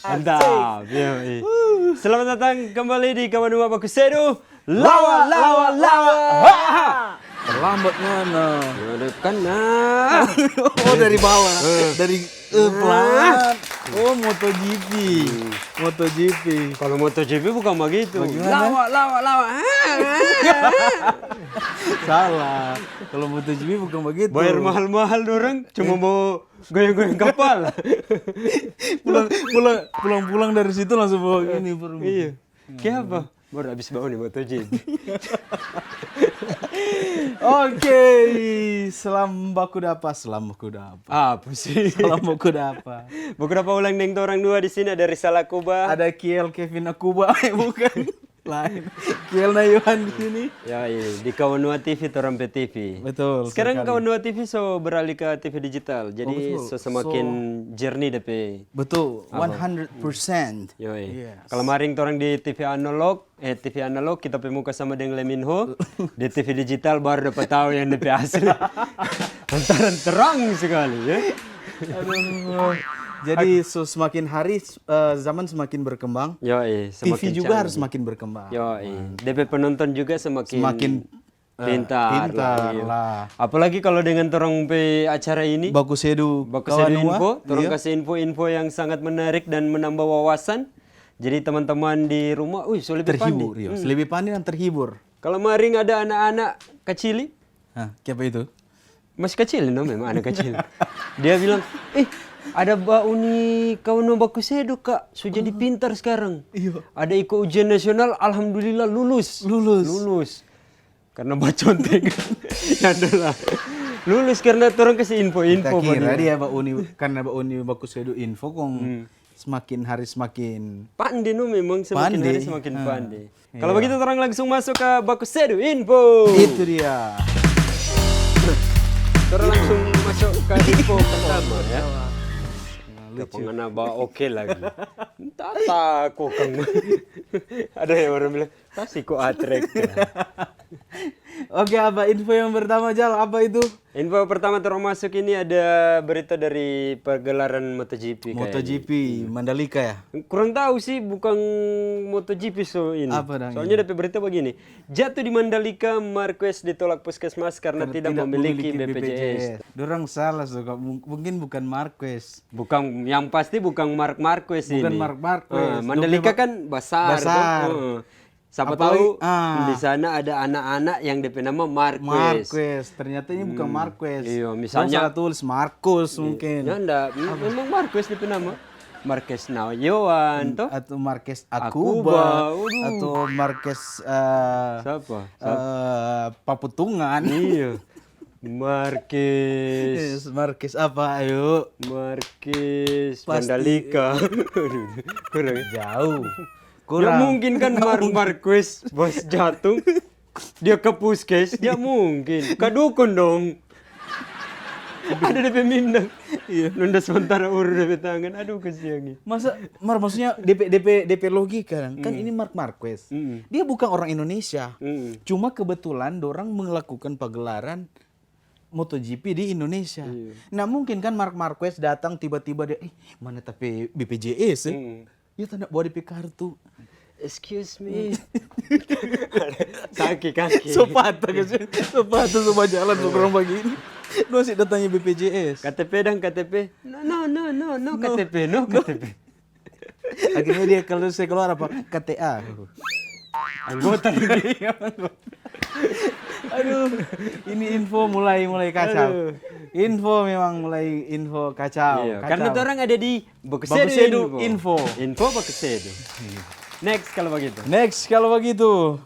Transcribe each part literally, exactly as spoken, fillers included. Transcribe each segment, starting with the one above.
Mantap, yo, eh. Selamat datang kembali di Kawan Dua Baku Sedu. Lawa, lawa, lawa. Ha! Terlambat ngana. Ada kan, nah. Oh, dari bawah. Eh. Dari, eh, pelan. Oh, MotoGP. Hmm. MotoGP. Kalau MotoGP bukan begitu. Bagaimana? Lawa, lawa, lawa. Salah. Kalau MotoGP bukan begitu. Bayar mahal-mahal dorang, cuma mau goyang-goyang kapal. Pulang, pulang, pulang-pulang dari situ langsung bawa ini, permen. Iya. Kayak apa? Baru habis bawa nih MotoGP. Oke, salam baku dapa, salam baku dapa. Apa sih? Salam baku dapa. Baku dapa ulang deng torang dua di sini, ada Rizal Akuba. Ada Kiel Kevin Akuba, eh, bukan. Lain. Kiel Nayuan di sini. Ya, iya. Di Kawan Dua T V, torang pe T V. Betul. Sekarang sekali. Kawan Dua T V so beralih ke T V digital, jadi, oh, betul, so semakin, so, jernih depe. Betul, apa? One hundred percent. Yoi. Yes. Kalau maring torang di T V analog, eh, T V analog, kita pe muka sama deng Lee Min Ho, di T V digital baru dapa tahu yang depe asli. Lantaran terang sekali, ya. Aduh. Jadi, so, semakin hari, eh, zaman semakin berkembang, yoi, T V semakin juga canggih. Harus semakin berkembang. Yoi. Mantap. Depe penonton juga semakin, semakin, eh, pintar lah, pintar iya. Lah. Apalagi kalau dengan torang pe acara ini, Baku Sedu Baku Sedu Kawan Dua, info, torang, iya, kasih info-info yang sangat menarik dan menambah wawasan. Jadi, teman-teman di rumah, wih, so lebih pande. Terhibur, iya. Hmm. So lebih pande dan terhibur. Kalau maring ada anak-anak kacili, hah, kiapa itu? Masih kacil, no, memang anak kacil. Dia bilang, "Eh, ada Ba Uni Kawan Dua Baku Sedu, Kak. So jadi pintar sekarang. Iya. Ada iko ujian nasional, alhamdulillah lulus." Lulus. Lulus. Karena bacontek. Ya adalah. Lulus karena torang kasih info-info. Kita kira dia Ba Uni, karena Ba Uni Baku Sedu info kong, hmm, semakin hari semakin pande, no, memang semakin hari semakin pande. Pande. Ah. Kalau begitu, torang langsung masuk ke Baku Sedu Info. Itu dia. Torang langsung masuk ke info pertama, ya. Nah, lucu. Kapa ngana ba oke lagi. Entah, tako kang. Ada yang orang bilang, "Tas iko atrek." Oke, apa info yang pertama, Jal? Apa itu? Info pertama torang masuk ini ada berita dari pergelaran MotoGP kayaknya. MotoGP, hmm, Mandalika ya? Kurang tahu sih, bukan MotoGP so ini. Apa dang ini? Soalnya ada berita begini, jatuh di Mandalika, Marquez ditolak puskesmas karena tidak memiliki B P J S. Dorang salah so, Kak. Mung-, mungkin bukan Marquez. Bukan, yang pasti bukan Marc Marquez ini. Bukan Marc Marquez. Ah, Mandalika kan basar, toh. Heeh. Sapa tahu, ah, di sana ada anak-anak yang depe nama Marquez. Marquez. Ternyata ini bukan Marquez. Hmm. Iya, misalnya. Dong salah tulis Markus mungkin. Iya, nda. Apa? Memang Marquez depe nama. Marquez Nayoan, toh? Atau Marquez Akuba, Akuba, waduh. Atau Marquez, eh, siapa? Siapa? Eh, Paputungan. Iya. Marquez. Yes, Marquez apa, ayo? Marquez Mandalika. Aduh, kurang. Jauh. Kurang. Ya mungkin kan Mar-, Marquez pas jatuh, dia ke puskes, ya mungkin. Ka dukun dong. Ada depe mindang. Iya. Nunda sementara uru depe tangan. Aduh, kasihan. Masa, Mar, maksudnya depe, depe, depe logika kan? Kan ini Marc Marquez. Mm. Dia bukan orang Indonesia. Mm. Cuma kebetulan dorang melakukan pagelaran MotoGP di Indonesia. Iya. Nah, mungkin kan Marc Marquez datang tiba-tiba dia, "Eh, mana tapi B P J S, eh?" Hmm. Dia tanda bawa depe kartu. "Excuse me." Kaki, kaki. So patah, kan? So patah, so bajalan, so kurang bagini. Dong si datangnya B P J S. K T P dang, K T P. "No, no, no, no, no, no. K T P, no, no. K T P." Akhirnya dia kalau saya keluar apa? K T A. Anggota ini. Aduh, ini info mulai, mulai kacau. Aduh. Info memang mulai info kacau, iya, kacau. Karena orang ada di Baku Sedu Info. Info Baku Sedu. Next kalau begitu. Next kalau begitu.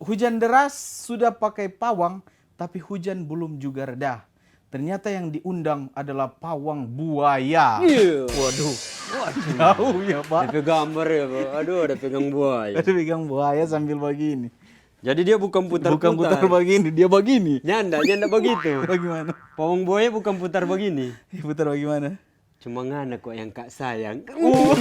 Hujan deras sudah pakai pawang, tapi hujan belum juga reda. Ternyata yang diundang adalah pawang buaya. Iya. Waduh. Waduh. Jauh ya, Pak. Dia pegang gambar ya, Pak. Aduh, ada pegang buaya. Ada pegang buaya sambil begini. Jadi dia bukan putar-putar. Bukan putar begini, dia begini. Nyanda, nyanda begitu. Bagaimana? Pawang buaya bukan putar begini. Putar bagaimana? Cuma ngana kok yang kak sayang. Oh.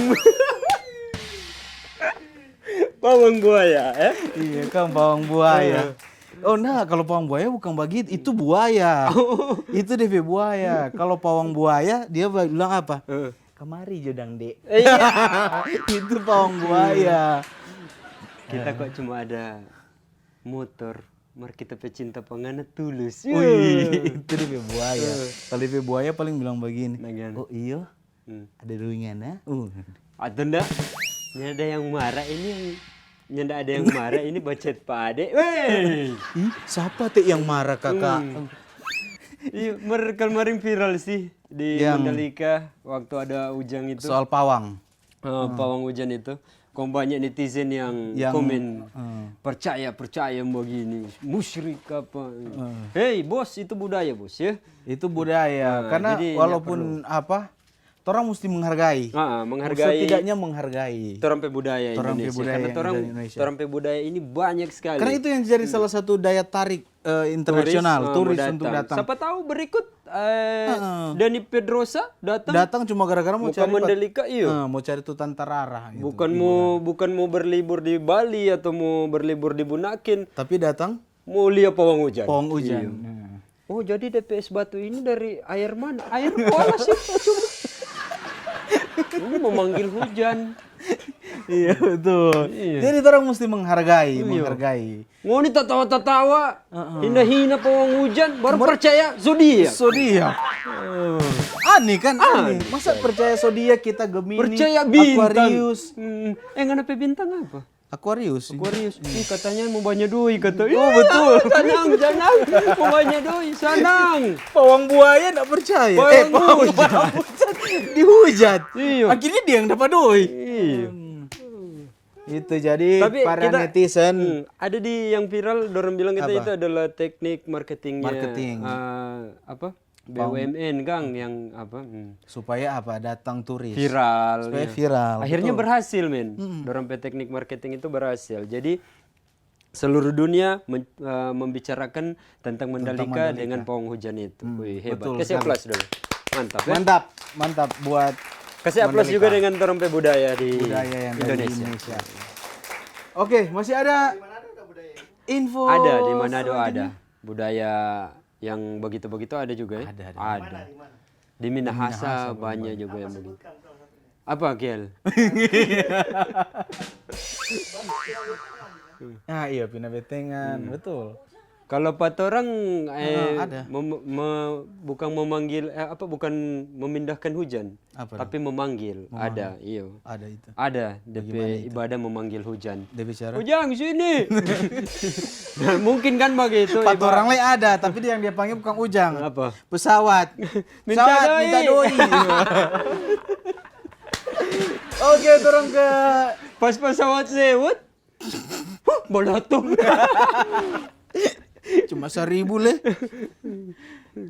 Pawang buaya, eh? Iya, kan pawang buaya. Heeh. Oh, nah, kalau pawang buaya bukan begitu, itu buaya. Oh. Itu depe buaya. Kalau pawang buaya, dia bilang apa? Heeh. Kamari jo dang, Dek. Iya. Itu pawang buaya. Kita kok cuma ada motor, mar kita pe cinta pa ngana tulus. Wih, itu dia pe buaya. Kalau dia pe buaya paling bilang begini. Nah, gimana? Oh iyo, Hmm. ada duit ngana. Uh. Atau ndak? Nyanda yang marah ini yang nyanda ada yang marah ini bacet pade. Weh. Ih, siapa teh yang marah, Kakak? Hmm. Iya, mer kemarin viral sih di Yang- Mandalika waktu ada ujang itu. Soal pawang. Eh, pawang hujan itu. Kong banyak netizen yang, Yang- komen eh. percaya percaya begini, musyrik apa. Hei bos, itu budaya bos ya. Itu budaya. Nah, Karena jadi nggak walaupun apa, orang mesti menghargai. Ah, menghargai Setidaknya menghargai. Torang pe budaya Torang pe Indonesia. budaya Karena yang torang, dari Indonesia. Torang pe budaya ini banyak sekali. Karena itu yang jadi salah satu daya tarik eh, internasional, Ah, turis mau untuk datang. Siapa tahu berikut eh, Heeh. Dani Pedrosa datang. Datang cuma gara-gara mau Mau ke cari pat- Mandalika, iyo. Eh, mau cari tu tanta rara gitu. Bukan mau bukan mau berlibur di Bali atau mau berlibur di Bunaken, Tapi datang mau lia pawang hujan. pawang hujan. Iyo. Nah. Oh, jadi D P S Batu ini dari air mana? Air kuala sih. Cuma ini memanggil hujan. Iya betul. Iya. Jadi orang mesti menghargai, Iya. menghargai. Ngoni tatawa-tatawa, hina-hina pawang hujan, baru percaya so dia. So dia. Aneh kan aneh. Masa percaya so dia kita Gemini, Percaya bintang. Aquarius. Hmm, eh ngana pe bintang apa? Aquarius. Aquarius. Ih, katanya mau banyak doi kata. Oh, betul. Jangan, jangan. Mau banyak doi, sanang. Pawang buaya ndak percaya. Pawang eh, pawang hujan. buaya hujan. Dihujat. Iya. Akhirnya dia yang dapat doi. Iya. Itu jadi Tapi para kita- netizen Hmm, ada di yang viral, dorang bilang kita Apa? itu adalah teknik marketingnya. Marketing. Eh, apa? B U M N kang yang apa? Hmm. Supaya apa? Datang turis. Viral. Supaya Iya. viral, Akhirnya betul. Berhasil men. Dorang pe teknik marketing itu berhasil. Jadi seluruh dunia men- eh, membicarakan tentang Mandalika Mandalika. Dengan pawang hujan itu. Wih, hebat. Betul Kasih sekali. Aplaus dulu. Mantap ya. Mantap, mantap buat Kasih aplaus Mandalika. Juga dengan torang pe budaya di Budaya yang dari Indonesia. Indonesia. Oke, masih ada info Ada di Manado selanjutnya? Ada. Budaya yang begitu-begitu ada juga ya? Ada, ada. Ada. Di Minahasa banyak juga yang begitu. Apa, Kiel? Ah iya, pina betengan, betul. Kalau patorang eh, Ah, ada. mem- me- bukan memanggil eh, apa bukan memindahkan hujan, Apa tapi memanggil. Ada, iyo. Ada itu. Ada D P ibadah memanggil hujan. Dia bicara. Ujang sini. Nah, mungkin kan begitu. Empat iba- orang le ada, tapi dia yang dia panggil bukan ujang. Apa? Pesawat. Minta Pesawat doi. Minta doi. Oke, turun ke Pas pesawat lewat, huh, boloto. Cuma seribu le.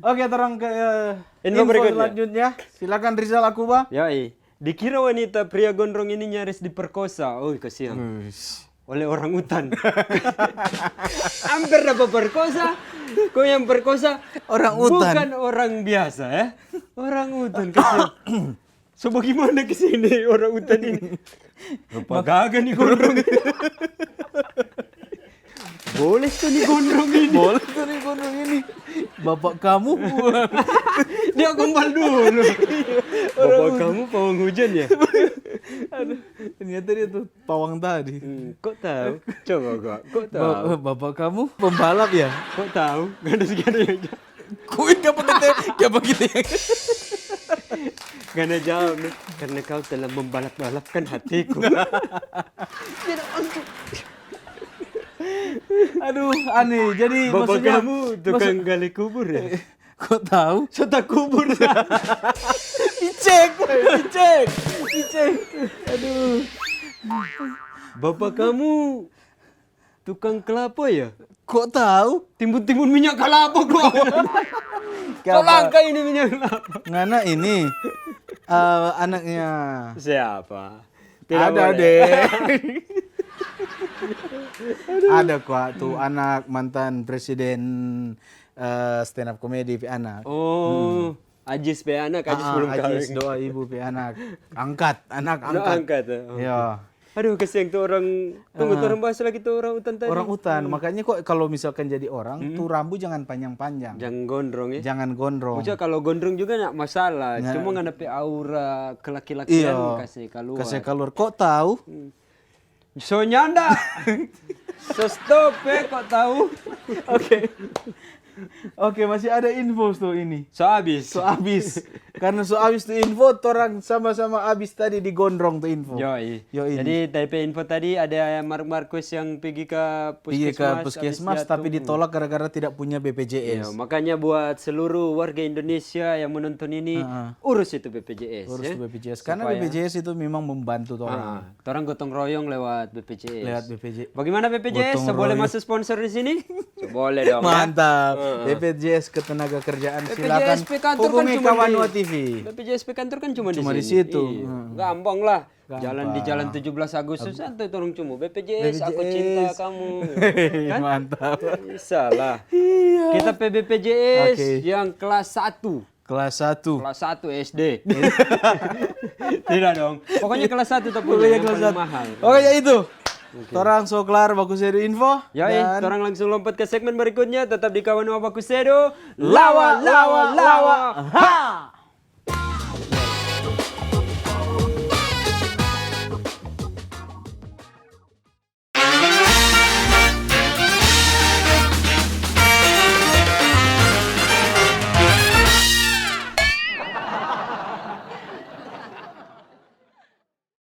Oke, turun ke eh, Info info berikutnya. Selanjutnya. Silakan Rizal Akuba. Yoi, dikira wanita pria gondrong ini nyaris diperkosa. Oi, kasihan. Oleh orang utan. Hampir dapat perkosa. Kok yang perkosa Orang utan. Bukan orang biasa ya. Orang utan kasihan. So bagaimana ke sini orang utan ini? Rupa gaga nih gondrong. Boleh tuh nih gondrong ini. Boleh tuh nih gondrong ini. Bapak kamu. Dia gombal dulu. Bapak kamu pawang hujan ya? Aduh, ternyata dia tuh pawang tadi. Hmm, kok tahu? Coba kok. Kok tahu? Bapak, bapak kamu pembalap ya? Kok tahu? Gak ada segala yang jawab. Kui apa kita? Apa kita yang Gak ada jawab nih. Karena kau telah membalap-balapkan hatiku. Aduh, aneh. Jadi Bapak maksudnya kamu tukang gali kubur ya? Kok tahu? Serta kubur. Dicek, dicek, dicek. Aduh. Bapak kamu tukang kelapa ya? Kok tahu? Timbun-timbun minyak kelapa gua. Kau langka ini minyak kelapa. Ngana ini eh, anaknya Siapa? ada Boleh. Deh. Ada kok tuh anak mantan presiden eh, stand up comedy pe anak. Oh, Ajis pe anak, Ajis Ah, belum kawin. Ajis doa ibu pe anak. Angkat, anak Anak angkat. angkat, ya. Oh. Ya. Aduh, kasiang tu orang. Tunggu, tu orang bahas lagi tu orang utan tadi. Orang utan, makanya kok kalau misalkan jadi orang, tuh rambu jangan panjang-panjang. Jangan gondrong ya. Jangan gondrong. Maksudnya kalau gondrong juga nggak masalah, cuma nggak ada pe aura kelaki-lakian kasih keluar. Kasih keluar. Kok tahu? So nyanda. So stop ya, kok tahu? Oke. Oke, masih ada info tuh ini. So habis. So habis. Karena so habis tuh info, torang sama-sama habis tadi digondrong tuh info. Yoi. Yoi. Jadi, tapi info tadi ada Mark Marquez yang pergi ke Pergi ke puskesmas, puskesmas habis tapi jatuh. Ditolak gara-gara tidak punya B P J S. Iya, makanya buat seluruh warga Indonesia yang menonton ini, Heeh. urus itu B P J S. Urus Ya. tuh B P J S karena Supaya- B P J S itu memang membantu orang. Ah, orang gotong royong lewat B P J S. Lewat B P J S. Bagaimana B P J S? Gotong Boleh royong. Masuk sponsor di sini? Boleh dong. Ya? Mantap. Heeh. B P J S ketenaga kerjaan B P J S silakan pe kantor kan hubungi cuma Kawan di- Wa T V. B P J S pe kantor kan cuma, Cuma di di sini. Situ. Iya. Hmm. Gampang lah. Gampang. Jalan di Jalan tujuh belas Agustus, santai, orang cuma B P J S, aku B P J S. Cinta Kamu. Kan? Mantap. Bisa lah. Iya. Kita pe B P J S Oke. yang kelas satu. Kelas satu. Kelas satu S D. Tidak dong. Pokoknya kelas satu tapi Pokoknya yang kelas paling satu. mahal. Oke, ya itu. Torang so klar baku sedu info. Ya, eh, Dan orang langsung lompat ke segmen berikutnya. Tetap di Kawan Wa Baku Sedu. Lawa, lawa, lawa. Ha!